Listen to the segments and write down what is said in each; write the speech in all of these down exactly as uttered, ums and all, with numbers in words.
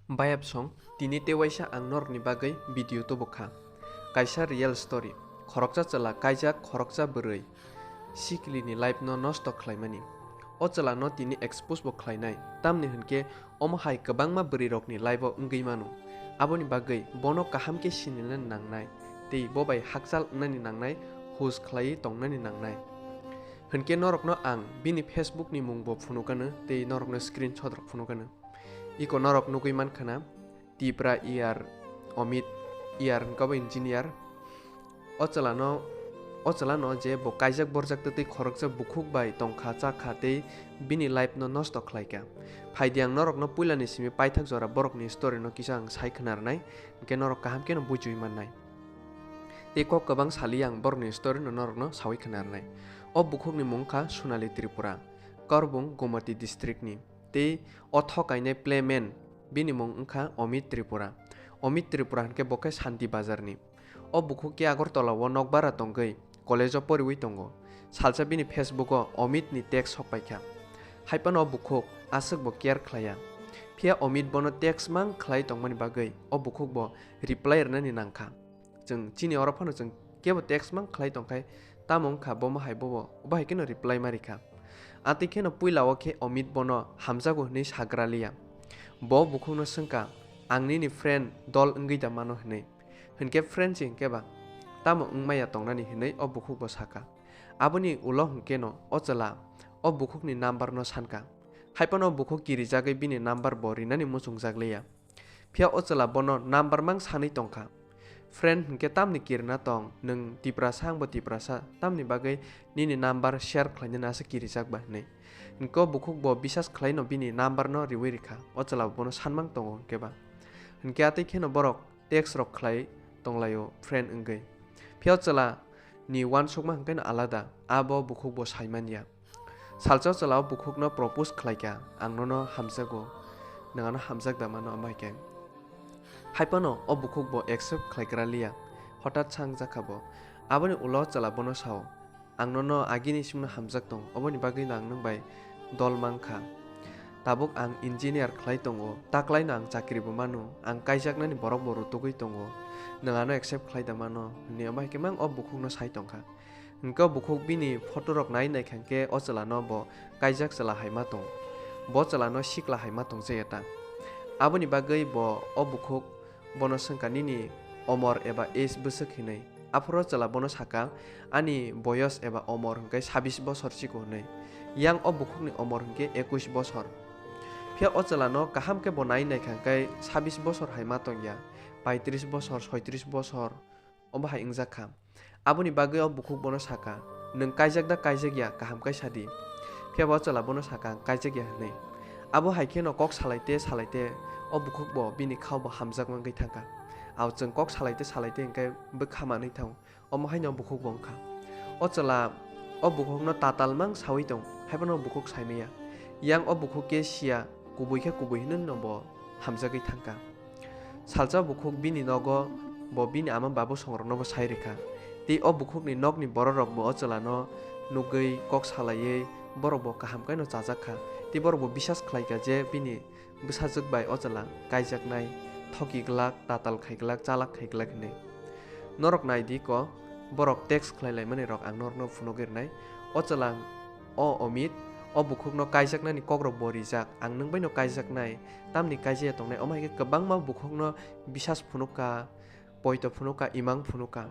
Bayapsong, tini tei waisa ang norokni bagwi video tubu kha. Kaisa real story, khoroksa chwla kaijak khoroksa bwrwi sikilini life no nosto khlaimani. O chwla no tini expose bo khlainai, tamni hwnkhe omo hai kwbangma bwrwi rokni life o wngwi mano. Aboni bagwi bono kaham khe sinina nangnai tei bo bai hakchal wngnani nangnai, hus khlaiwi tongnani nangnai. Hwnkhe norokno ang bini Facebook ni mung bo phunukano tei norokno screenshot rok phunukano. Iko norok nugwi mankha na, Tipra E R Amit E R hwnkha bo engineer. O chwlano, o chwlano je bo kaijak borjak twtwi khoroksa bukhuk bai tongkha chakha tei bini life no nosto khlaikha. Phaidi ang norokno puilani simi paithak jora borokni story no kisa ang sai khwnarnai, hwnkhe norok kaham kheno bujiwi mannai. Tei kok kwbang sali ang borokni story no norokno sawi khwnarnai. O bukhukni mung wngkha Sonali Tripura, Korbung Gomati district ni. Tei o thok kainai playman, bini mung wngkha Amit Tripura. Amit Tripura hwnkhe bo khe Shanti Bazar ni. O bukhuk khe Agartala o nokbara tongwi college o poriwi tongo. Salsa bini Facebook o Amit ni text sok paikha. Haiphano o bukhuk aswk bo care khlaiya. Phiya Amit bono text mang khlai tongmani bagwi o bukhuk bo reply rwnani nangkha. Chwng chini oro phano chwng kebo text mang khlai tongkhai, tamo wngkha bomo hai bobo, obo hai kheno reply ma rikha. Atwi kheno puila o khe Amit bono hamjago hwnwi sagra liya. Bo bukhukno swngkha, "Ang nini friend dol wngwi da mano?" hwnwi. Hwnkhe friend se hwnkhe ba, "Tamo wngmaya tongnani?" hwnwi o bukhuk bo sakha. Aboni ulo hwnkhe no o chwla o bukhukni number no sankha. Haiphano o bukhuk kirijagwi bini number bo rinani muchungjak liya. Phiya o chwla bono number mang sanwi tongkha. "Friend hwnkhe tamni kirina tong, nwng Tiprasa, angbo Tiprasa, tamni bagwi nini number share khlainani asa kirijak ba?" hwnwi. Hwnkhe o bukhuk bo bisas khlaino bini number no riwi rikha. O chwla bono sanmang tongo hwnkhe ba. Hwnkhe atwi kheno borok text rok khlai tonglaio friend wngwi. Phiya o chwla ni uansukma hwnkhe no alada, abo bukhuk bo saimanya. Salsa o chwla o bukhukno propose khlaikha, "Ang nono hamjago, nwng ano hamjak da mano?" Omo hai khe. Haiphano o bukhuk bo accept khlaigra liya, hothat sangjakha bo. Aboni ulo o chwla bono sao, "Ang nono agini simno hamjak tong, oboni bagwino ang nwng bai dol mankha. Tabuk ang engineer khlai tongo, taklaino ang chakri bo mano, ang kaijaknani borok bo rutugwi tongo, nwng ano accept khlai da mano?" hwnwi omo hai khe mang o bukhukno sai tongkha. Hwnkhe o bukhuk bini photo rok nai naikha hwnkhe o chwla no bo kaijak chwla hai ma tong. Bo chwla no sikla hai ma tong jaya ta. Aboni bagwi bo o bukhuk bono swngkha, "Nini omor eba age bwswk?" hwnwi. Aphuru o chwla bono sakha, "Ani boyos eba omor hwnkhe sabis bosor chiko," hwnwi. Yang o bukhukni omor hwnkhe ekush bosor. Phiya o chwla no kaham khe bo nai naikha hwnkhe sabis bosor hai ma tongya, paitris bosor, soitris bosor. Omo hai wngjakha. Aboni bagwi o bukhuk bono sakha, "Nwng kaijak da kaijak ya, kaham khe sadi." Phiya bo o chwla bono sakha, "Ang kaijak ya," hwnwi. Abo hai kheno kok salaite salaite o bukhuk bo bini khao bo hamjakma wngwi thangkha. Ao chwng kok salaite salaite hwnkhe bwkha manwi thango. Omo haino o bukhuk bo wngkha. O chwla o bukhukno tatal mang sawi tong, haiphano o bukhuk saimaya. Yang o bukhuk khe siya, kubui khe kubui hwnwi no bo hamjagwi thangkha. Salsa bukhuk bini nogo bo bini ama babu songrokno bo sai rikha. Tei o bukhukni nokni bororok bo o chwlano nugwi kok salaiwi borok bo kaham khe no chajak kha. Tei borok bo bisas khlai kha je bini bwsajwk bai o chwla kaijaknai, thoki glak, tatal khai glak, chalak khai glak hwnwi. Norok nai di ko, borok text khlai lai mani rok ang norokno phunugwi rwnai. O chwla, o Amit, o bukhukno kaijaknani kokrok bo rijak, ang nwng bai no kaijaknai, tamni kaijaya tongnai, omo hai khe kwbangma bukhukno bisas phunuk kha, poito phunuk kha, imang phunuk kha.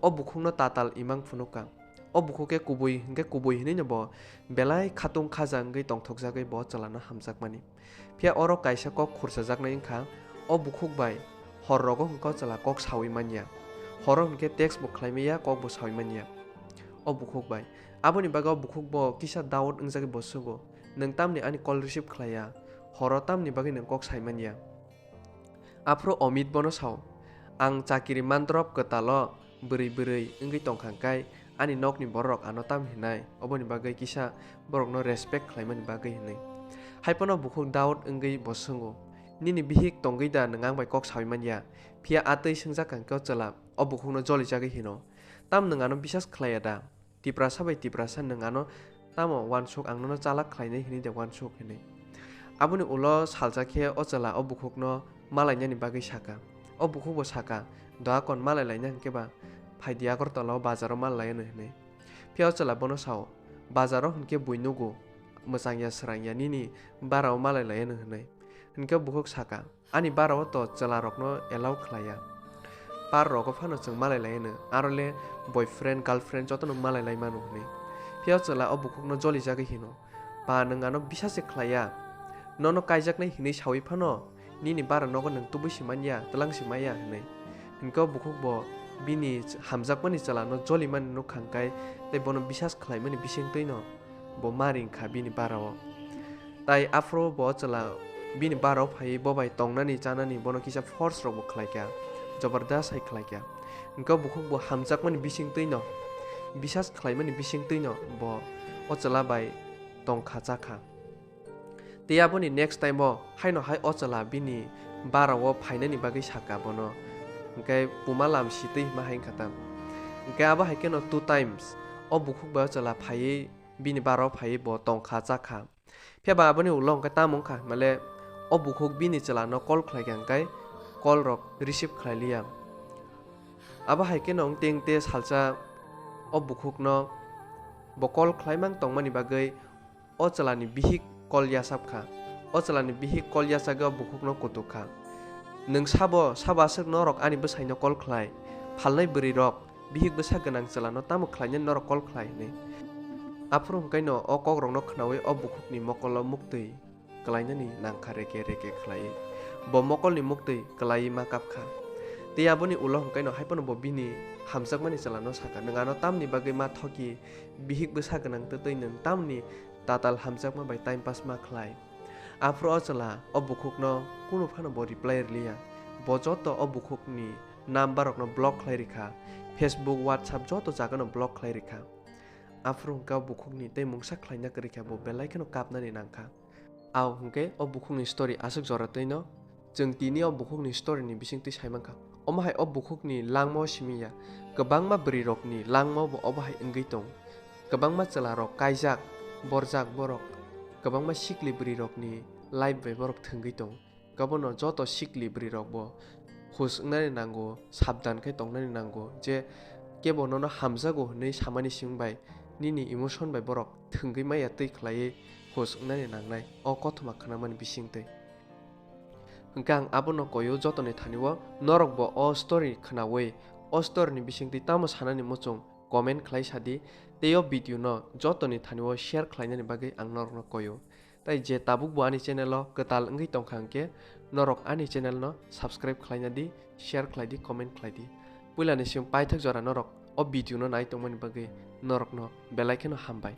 O bukhukno tatal imang phunuk kha. O bukhuk khe kubui hwnkhe kubui hwnwi no bo belai khatung khaja wngwi tongthokjagwi bo chwlano hamjakmani. Phiya oro kaisa kok khurchajaknai wngkha, o bukhuk bai hor rogo hwnkhe o chwla kok sawi manya. Horo hwnkhe text bo khlai manya, kok bo sawi manya o bukhuk bai. Aboni bagwi o bukhuk bo kisa doubt wngjagwi bo swgo, "Nwng tamni ani call receive khlaiya? Horo tamni bagwi nwng kok sai manya?" Aphuru Amit bono sao, "Ang chakiri mandrop kwtalo bwrwi bwrwi wngwi tongkha hwnkhe ani nokni bororok ano tam hinai, oboni bagwi kisa borokno respect khlaimani bagwi," hwnwi. Haiphano bukhuk doubt wngwi bo swngo, "Nini bihik tongwi da nwng ang bai kok sawi manya?" Phiya a twi swngjak kha hwnkhe o chwla o bukhukno jolijagwi hino, "Tam nwng ano bisas khlaiya da? Tiprasa bai Tiprasa nwng ano tamo uansuk, ang nono chalak khlainai hwnwi de uansuk?" hwnwi. Aboni ulo salsa khe o chwla o bukhukno malainani bagwi saka. O bukhukbo saka, "Doakon malai laina hwnkhe ba phaidi Agartala o bazaro mal laiyano," hwnwi. Phiya o chwla bono sao, "Bazaro hwnkhe bui nugo, mwchangya swrangya nini barao malai laiyano," hwnwi. Hwnkhe bukhuk saka, "Ani barao to chwlarokno allow khlaiya. Par rogo phano chwng malai laiyano, aro le boyfriend, girlfriend jotono malai lai mano," hwnwi. Phiya o chwla o bukhukno jolijagwi hino, "Pa, nwng ano bisas se khlaiya. Nono kaijaknai hinwi saui phano nini bara nogo nwng tubui se manya, twlang se maya," hwnwi. Hwnkhe o bukhuk bo bini ch-, hamjakmani chwlano jolimani nukha hwnkhe tei bono bisas khlaimani bisingtwino bo ma ringkha bini barao. Tai aphuru bo chwla bini barao phaiwi bo bai tongnani chanani bono kisa force rokbo khlaikha, jobordast hai khlaikha. Hwnkhe o bukhuk bo hamjakmani bisingtwino, bisas khlaimani bisingtwino bo o chwla bai tongkha chakha. Tei aboni next time o haino hai o chwla bini barao phainani bagwi saka bono. Hwnkhe puma lam sitwi hima hai wngkha tam. Hwnkhe abo hai kheno two times o bukhuk bai o chwla phaiwi bini barao phaiwi bo tongkha chakha. Phiya ba aboni ulo hwnkhe tamo wngkha himale o bukhuk bini chwlano call khlaikha hwnkhe call rok receive khlai liya. Abo hai kheno wngte wngte salsa o bukhukno bo call khlaimang tongmani bagwi o chwlani bihik call yasap kha. O chwlani bihik call yasagwi o bukhukno kutuk kha, "Nwng sabo, sabo aswk norok ani bwsaino call khlai? Phalnai bwrwi rok, bihik bwsa gwnang chwlano tamo khlainani norok call khlai?" hwnwi. Aphuru hwnkhaino o kokrokno khnaui o bukhukni mokolo muktwi kwlainani nangkha reke reke khlaiwi. Bo mokolni muktwi kwlaiwi ma kapkha. Tei aboni ulo hwnkhaino haiphano bo bini hamjakmani chwlano sakha, "Nwng ano tamni bagwi ma thoki, bihik bwsa gwnang twtwi nwng tamni tatal hamjakma bai time pass ma khlai?" Aphuru o chwla o bukhukno kunu phano bo reply rwliya. Bo joto o bukhukni number rokno block khlai rikha, Facebook, WhatsApp joto jagano block khlai rikha. Aphuru hwnkhe o bukhukni tei mungsa khlaina kwrwi kha, bo belai kheno kapnani nangkha. Au hwnkhe o bukhukni story aswk jora twino chwng tini o bukhukni story ni bisingtwi sai mankha. Omo hai o bukhukni langma o simi ya, kwbangma bwrwi rokni langma bo obo hai wngwi tong. Kwbangma chwla rok kaijak, borjak borok, kwbangma sikli bwrwi rokni life bai borok thwngwi tong. Kabono joto sikli bwrwi rok bo hus wngnani nango, sabdan khe tongnani nango, je kebo nono hamjago hwnwi samani simi bai nini emotion bai borok thwngwi maya twi khlaiwi hus wngnani nangnai o kothoma khnamani bisingtwi. Hwnkhe ang abono koio jotoni thani o, norok bo o story khnaui o story ni bisingtwi tamo sanani muchung comment khlai sadi, tei o video no jotoni thani o share khlainani bagwi ang norokno koio. Tai je tabuk bo ani channel o kwtal wngwi tongkha hwnkhe norok ani channel no subscribe khlaina di, share khlai di, comment khlai di. Puila ni simi paithak jora norok o video no nai tongmani bagwi norokno belai kheno hambai.